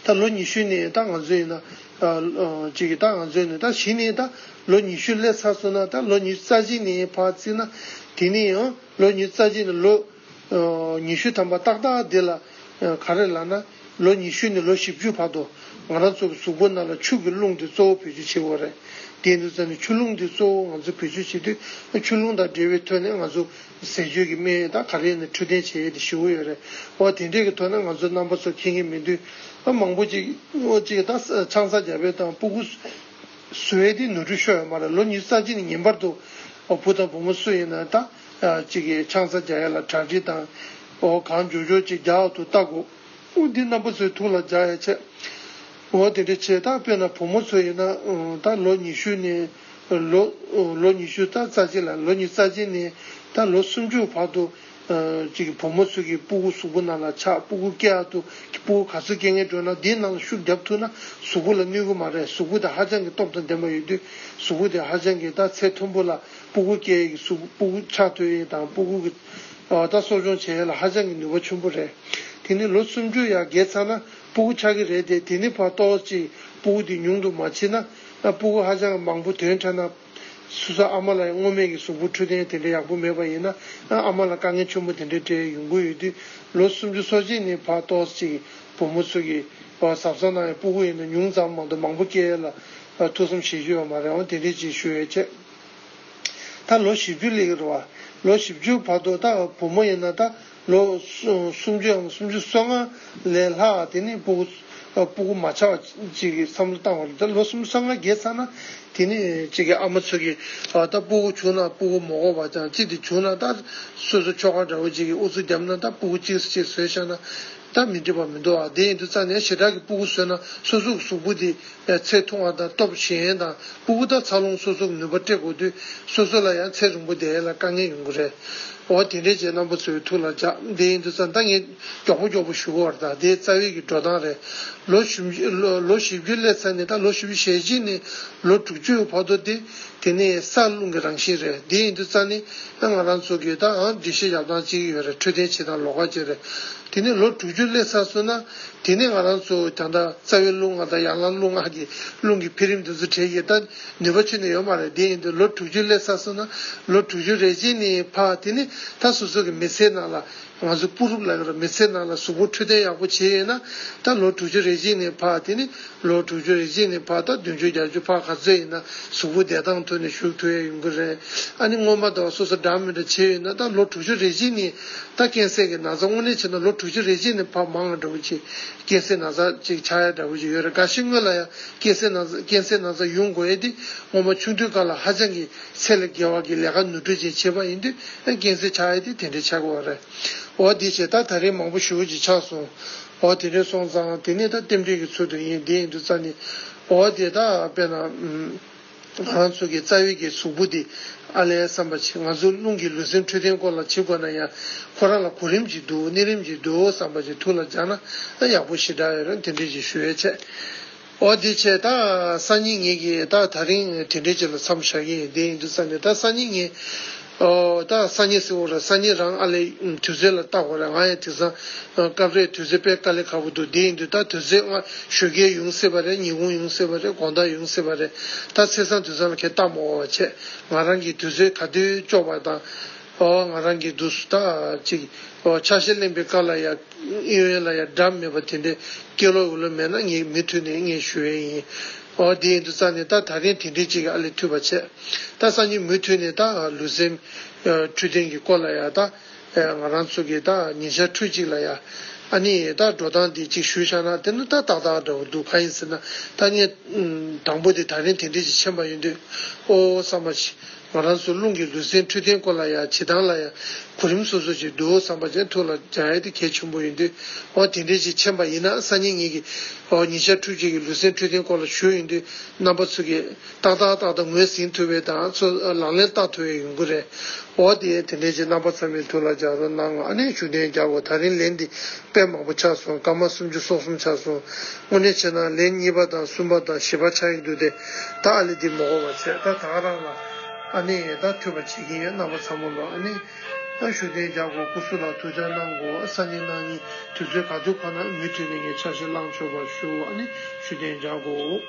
ད་ལོ་ཉི་ཤུ་ནས་ད་ང་ཚོ་ཡིན་ན་ཨ་ཨ་གཅིག་གི་ད་ང་ཚོ་ཡིན་ན་ད་གཞི་ནས་ད་ལོ་ཉི་ཤུ་སླེབས་ཚར་སོང་ན། ད་ལོ་ཉི་ཤུ་རྩ་གཅིག་ནས་ཕར་བརྩིས་ན་དེ་ནས་ཡང་ལོ་ཉི་ཤུ་རྩ་གཅིག་ནས་ལོ་ཨ་ཉི་ཤུ་ཐམ་པ་ཏག་ཏག་འདི་ལ་ཨ་ག་རེ་ལབ་ན། ལོ་ཉི་ཤུ་ནས་ལོ་བཞི་བཅུ་བར་དུ་ང་རང་ཚོ་གི་གཟུགས་པོ་ནང་ལ་ཆུ་གི་རླུང་དེ་གཙོ་བོ་བེད་སྤྱོད་བྱེད་དགོས་རེད། དེ་ཡིན་དུས་ཙང་ནས་ཆུ་རླུང་དེ་གཙོ་བོ་ང་ཚོ་བེད་སྤྱོད་བྱེད་དུས། ཆུ་རླུང་དང་འབྲེལ་བའི་ཐོག་ནས་ང་ཚོ་ཟས་སྤྱོད་ཀྱི་སྨན་དང་ག་རེ་ནས་འཕྲོད་བསྟེན་བྱེད་ཡས་དེ་ཞེ་པོ་ཡོད་རེད། འོ་དེ་འདྲས་ཀྱི་ཐོག་ནས་ང་ཚོ་རྣམ་པ་ཚོ་མཁྱེན་གྱི་མི་འདུག་ཨ་མང་པོ་ཅིག་འོ་གཅིག་ད་ཆང་ས་རྒྱག་པའི་དང་སྤུ་གུ་བཟོ་ཡས་དེ་ནོར་འཁྲུལ་ཤོར་ཡོད་མ་རེད། ལོ་ཉི་ཤུ་རྩ་གཅིག་ནས་ངེས་པར་དུ་འོ་བུ་དང་བུ་མོ་སུ་ཡིན་ན་ད་ཨ་གཅིག་གིས་ཆང་ས་རྒྱག་ཡས་ལ་གྲ་སྒྲིག་དང་འོ་གང་མགྱོགས་མགྱོགས་ཅིག་རྒྱག་ཐུབ་ལྟ་དགོས། འོ་འདི་རྣམ་པ་ཚོའི་ཐུགས་ལ་འཇགས་ཡ་བྱས། འོ་དེ་འདྲ་བྱས། ད་དཔེར་ན་བུ་མོ་ཚོ་ཡིན་ན་ཨང་ད་ལོ་ཉི་ཤུ་ནས་ལོ་ལོ་ཉི་ཤུ་ད་རྩ་གཅིག་ལ་ལོ་ཉི་ཤུ་རྩ་གཅིག་ནས་ད་ལོ་སུམ་ཅུ་བར་དུ་ཨ་ཅིག་བུ་མོ་ཚོ་གི་སྤུ་གུ་གཟུགས་པོ་ནང་ལ་ཆགས། སྤུ་གུ་སྐྱེ་ཡག་ཏུ་སྤུ་གུ་ག་ཚོད་སྐྱེ་ངེས་འགྲོ་ན་འདིའི་ནང་ལ་ཤུགས་རྒྱབ་ཐུབ་ན་གཟུགས་པོ་ལ་གནོད་གི་མ་རེད། གཟུགས་པོ་དེ་ཧ་ཅང་གི་སྟོབས་དང་ལྡན་པ་ཡོད་དུས་གཟུགས་པོ་དེ་ཧ་ཅང་གི་ད་ཚད་མཐོན་པོ་ལ་སྤུ་གུ་སྐྱེ་ཡག་གི་གཟུགས་སྤུ་གུ་ཆགས་ཐུབ་ཡག་དང་སྤུ་གུ་གི་ ད་གསོ་སྐྱོང་བྱེད་ཡ་ལ་ཧ་ཅང་གི་ནུས་པ་ཆེན་པོ་རེད། དེ་ནི་ལོ་སུམ་ཅུ་ཡར་བརྒལ་ཚར་ན་སྤུ་གུ་ཆགས་ཀྱི་རེད་དེ། དེ་ནི་ཕར་ཏོག་ཙམ་སྤུ་གུ་དེ་ཉུང་དུ་མ་ཕྱིན་ན་སྤུ་གུ་ཧ་ཅང་མང་པོ་ཐོན་ཚར་ན། སོ་སོ་ཨ་མ་ལ་ཡང་སྔོན་མེད་ཀྱི་གཟུགས་པོ་འཕྲོད་བསྟེན་དེ་འདྲ་ཡག་པོ་མེད་པ་ཡིན་ན། ཨ་མ་ལ་དཀའ་ངལ་ཆེན་པོ་དེ་འདྲ་འཕྲད་ཡོང་གི་ཡོད་དུས། ལོ་སུམ་ཅུ་སོ་གཅིག་ནས་ཕར་ཏོག་ཙམ་བུ་མོ་ཚོ་གི་གཟབ་གཟབ་གནང་ཡ། སྤུ་གུ་ཡིན་ན་ཉུང་ཙམ་མ་གཏོགས་མང་པོ་སྐྱེ་ཡ་ལ་ཐུགས་བསམ་བཞེས་རྒྱུ་ཡོད་མ་རེད། འོ་དེ་འདྲ་ཅིག་ཞུ་ཡ་བྱས། ད་ལོ་བཞི་བཅུ་སླེབས་ཀྱི་རེད་བ། ལོ་བཞི་བཅུ་བར་དུ་ད་བུ་མོ་ཡིན་ན་ད་ལོ་སུམ་ཅུའམ་སུམ་ཅུ་སོ་ལྔ་ལས་ལྷག་དེ་ནས་སྤུ་གུ་སྤུ་གུ་མ་ཆགས་པ་ཅིག་གི་བསམ་བློ་བཏང་བ་རེད། ད་ལོ་སུམ་ཅུ་སོ་ལྔ་བརྒལ་ཚར་ན་དེ་ནས་ཅིག་གི་ཨ་མ་ཚོ་གིས་ད་སྤུ་གུ་བྱུང་ན་སྤུ་གུ་མ་དགོས་པ་དང་། ཅིག་དེ་བྱུང་ན་ད་སོ་སོ་ཁྱོ་ག་འདྲ་བོ་ཅིག་གིས་ཨུ་ཚུགས་བརྒྱབ་ན་ད་སྤུ་གུ་གཅིག་གཅིག་བཟོས་བཞག་ན་ད་མི་འགྲིག་པ་མི་འདུག་ཨ། དེ་ཡིན་དུས་ཙང་ནས་ཞེ་དྲག་གི་སྤུ་གུ་བཟོས་ན་སོ་སོ་གི་གཟུགས་པོ་དེ་ཚད་ཐུང་བ་དང་། སྟོབས་ཞན་དང་། སྤུ་གུ་དང་འཚར་ལོངས་སོ་སོ་གི་ནུས་པ་སྤྲད་དགོས་དུས་སོ་སོ་ལ་ཡང་ཚད་རིང་པོ་བསྡད་ཡ་ལ་དཀའ་ངལ་ཡོང་གི་རེད། འོ་དེ་འདྲས་བྱས་རྣམ་པ་ཚོའི་ཐུགས་ལ་འཇགས། དེ་ཡིན་དུས་ཙང་ད་ངས་མགྱོགས་པོ་མགྱོགས་པོ་ཞུ་གི་ཡོད་རེད། ད་དེ་རྩ་བའི་གི་འགྲོ་སྟངས་རེད། ལོ་བཞི་བཅུ་ལོ་ལོ་བཞི་བཅུ་སླེབས་ཚར་ནས་ད་ལོ་བཞི་བཅུ་ཞེ་གཅིག་ནས་ལོ་དྲུག་ཅུ་བར་དུ་དེ་དེ་ནས་ས་རླུང་གི་རང་བཞིན་རེད། དེ་ཡིན་དུས་ཙང་ནས་ད་ང་རང་ཚོ་གི་ད་ཨང་འགྲེལ་བཤད་རྒྱབ་སྟངས་གཅིག་ཡོད་རེད། འཕྲོད་བསྟེན་བྱེད་སྟངས་ལོགས་ཀ་གཅིག་རེད། དེ་ནས་ལོ་དྲུག་ཅུ་སླེབས་ཚར་སོང་ན་དེ་ནས་ང་རང་ཚོ་ད་ལྟ་རྩ་བའི་རླུང་ལྔ་དང་ཡན་ལག་རླུང་ལྔ་གི་རླུང་གི་འཕེལ་རིམ་དེ་ཚོ་གྲས་ཀྱི་ད་ནུས་པ་ཁྱོན་ནས་ཡོད་མ་རེད། དེ་ཡིན་དུས་ལོ་དྲུག་ཅུ་སླེབས་ཚར་སོང་ན་ལོ་དྲུག་ཅུ་རེ་གཅིག་ནས་ཕར་དེ་ནས་ད་སོ་སོ་གི་མི་ཚེ་ནང་ལ་ང་ཚོ་སྤུ་རུབ་ལབ་ཀྱི་རེད། མི་ཚེ་ནང་ལ་གཟུགས་པོ་འཕྲོད་བསྟེན་ཡག་པོ་བྱས་ཡོད་ན་ད་ལོ་དྲུག་ཅུ་རེ་གཅིག་ནས་ཕར་དེ་ནས་ལོ་དྲུག་ཅུ་རེ་གཅིག་ནས་ཕར་ད་བདུན་ཅུ་བརྒྱད་ཅུ་ཕར་ག་ཚོད་ཡིན་ན་གཟུགས་པོ་བདེ་ཐང་ཐོག་ནས་བཞུགས་ཐུབ་ཡ་ཡོང་གི་རེད། ཨ་ནི་སྔོན་མ་དང་སོ་སོ་འདྲ་མི་འདྲ་བྱས་ཡོད་ན་ད་ལོ་དྲུག་ཅུ་རེ་གཅིག་ནས་ད་ཀན་སར་གྱི་ན་ཚ་དངོས་གནས་བྱས་ན་ལོ་དྲུག་ཅུ་རེ་གཅིག་ནས་ཕར་མང་བ་འདྲ་བོ་ཅིག་ཀན་སར་ན་ཚ་ཅིག་ཆགས་ཡ་འདྲ་བོ་ཅིག་ཡོད་རེད། འགའ་ཞིག་སྔོན་ལ་ཡང་ཀན་སར་ན་ཚ་ཀན་སར་ན་ཚ་ཡོང་དགོས་ཡ་དེ་སྔོན་མ་ཆུང་དུས་སྐབས་ལ་ཧ་ཅང་གི་ཚད་ལས་བརྒལ་བ་གི་ལས་ཀ་ནོར་འཁྲུལ་ཅིག་བྱས་པ་ཡིན་དུས་ཀན་སར་ཆགས་ཡ་དེ་དེ་འདྲ་ཆགས་ཀྱི་ཡོད་རེད། འོ་དེ་བྱས་ད་ད་རེས་མང་པོ་ཞེ་པོ་ཅིག་ཆགས་སོང་། འོ་དེ་འདྲ་སོང་ཙང་དེ་ནས་ད་རྟེན་འབྲེལ་གྱི་ཚུལ་དུ་ཡིན། དེ་ཡིན་དུས་ཙང་ནས་འོ་དེ་ད་དཔེར་ན་ང་རང་ཚོ་གི་རྩ་བའི་གི་གཟུགས་པོ་འདི་ཨ་ལས་བསམ་པ་ཅིག་ང་ཚོ་རླུང་གི་ལུས་སེམས་འཕྲོད་བསྟེན་སྐོར་ལ་བྱེད་དགོས་ན་ཡང་ཁོ་རང་ལ་གོ་རིམ་ཅིག་འདུག་གནས་རིམ་ཅིག་འདུག་བསམ་པ་ཅིག་ཐུགས་ལ་འཇགས་ན་ད་ཡག་པོ་ཞེ་དྲག་ཡོད་རེད། དེ་འདྲ་ཅིག་ཞུ་ཡས་བྱས། འོ་དེ་བྱས་ད་སང་ཉིན་ངེད་ཀྱིས་ད་ད་རིང་དེ་འདྲའི་ཅིག་ལ་མཚམས་བཞག་གི་ཡིན། དེ་ཡིན་དུས་ཙང་ནས་ད་སང་ཉིན་ངས་ཨོ་ད་སང་ཉིན་ཟེར་བ་རེད། སང་ཉིན་རང་ཨ་ལས་དུས་ཚོད་ལ་བལྟ་དགོས་རེད། ང་ཡང་དེང་སང་སྐབས་རེ་དུས་ཚོད་དཔེ་དཀའ་ལས་ཁག་པོ་འདུག་དེ་ཡིན་དུས་ད་དུས་ཚོད་ང་ཞོགས་ཀས་ཡོང་སྲིད་པ་རེད། ཉིན་གུང་ཡོང་སྲིད་པ་རེད། དགོང་དག་ཡོང་སྲིད་པ་རེད། ད་ཚེས་བཟང་དུས་བཟང་ལ་ཁྱེད་བལྟ་མ་དགོས་པ་བྱས། ང་རང་གི་དུས་ཚོད་ག་དུས་ལྕོགས་པ་དང་། ཨོ་ང་རང་གི་དུས་སུ་ད་ཅིག་ཨོ་ཆ་ཤས་ལེན་པའི་སྐབས་ལ་ཡ་གཡས་གཡོན་ལ་ཡ་འགྲམ་མེད་པ་དེ་འདྲའི་སྐེ་ལོ་འོག་ལོ་མེད་ན་ངས་མུ་མཐུད་ནས་ངས་ཞུ་ཡས་ཡིན། ཨོ་དེ་ཡིན་དུས་ཙང་ནས་ད་ད་རིང་དེ་འདྲའི་ཅིག་ཨ་ལས་ཐུབ་པ་བྱས། ད་སང་ཉིན་མུ་མཐུད་ནས་ད་ལུས་སེམས་འཕྲོད་བསྟེན་གྱི་སྐོར་ལ་ཡ་ད་ང་རང་ཚོ་གི་ད་ཉིན་ཞག་ཕྲུགས་གཅིག་ལ་ཡ་ཨ་ནི་ད་འགྲོ་སྟངས་དེ་ཅིག་ཞུས་བཞག་ན་དེ་ནི་ད་ཏག་ཏག་འདྲ་བོ་འདུག་གང་ཡིན་ཟེར་ན་ད་ངས་དང་པོ་དེ་ད་རིང་དེ་འདྲའི་ཅིག་མཁྱེན་པ་ཡིན་དུས། ཨོ་བསམ་པ་ཞིག་ང་རང་ཚོ་རླུང་གི་ལུས་སེམས་འཕྲོད་བསྟེན་སྐོར་ལ་ཡ་བྱེད་སྟངས་ལ་ཡ་གོ་རིམ་སོ་སོ་ཅིག་འདུག་བསམ་པ་ཅན་ཐུགས་ལ་འཇགས་ཡ་དེ་གལ་ཆེན་པོ་ཡིན་དུས། འོ་དེ་འདྲའི་ཅིག་མཁྱེན་པ་ཡིན་ན་སང་ཉིན་ངེད་ཀྱིས་འོ་ཉིན་ཞག་ཕྲུགས་གཅིག་གི་ལུས་སེམས་འཕྲོད་བསྟེན་སྐོར་ལ་ཞུས་ཡོང་དུས་རྣམ་པ་ཚོ་གིས་ཏག་ཏག་ཏག་ཏག་ངོས་ཟིན་ཐུབ་པའི་དང་ཚོ་ལག་ལེན་བསྟར་ཐུབ་པའི་ཡོང་གི་རེད། འོ་དེ་དེ་འདྲའི་ཅིག་རྣམ་པ་ཚང་མའི་ཐུགས་ལ་འཇགས་རོགས་གནང་། ཨ་ནི་བཞུགས་གདན་རྒྱག་དགོས། ད་རིང་ལན་འདི་དཔེ་མང་པོ་ཆགས་སོང་། སྐར་མ་སུམ་ཅུ་སོ་གསུམ་ཆགས་སོང་། དངོས་གནས་བྱས་ན་ལན་གཉིས་པ་དང་གསུམ་པ་དང་བཞི་པ་ཆགས་ཀྱི་འདུག་སྟེ། ད་ཨ་ལེ་འདི་མ་དགོས་པ་བྱས། ད་ད་ག་རང་ལ་ཨ་ནི་ད་ཐུགས་པ་བྱེད་ཀྱི་ཡོད། རྣམ་པ་ཚང་མ་ལོ་ཨ་ནི་ད་བཞུགས་གདན་རྒྱག་དགོས། སྐུ་གཟུགས་ལ་ཐུགས་ཅག་གནང་དགོས། སང་ཉིན་གནངས་ཉིན་དུས་ཚོད་ག་དུས་ཁོ་ན་མུ་མཐུད་ནས་ངས་ཆ་ཤས་བླངས་ཆོག་པ་ཞུ། ཨ་ནི་བཞུགས་གདན་རྒྱག་དགོས།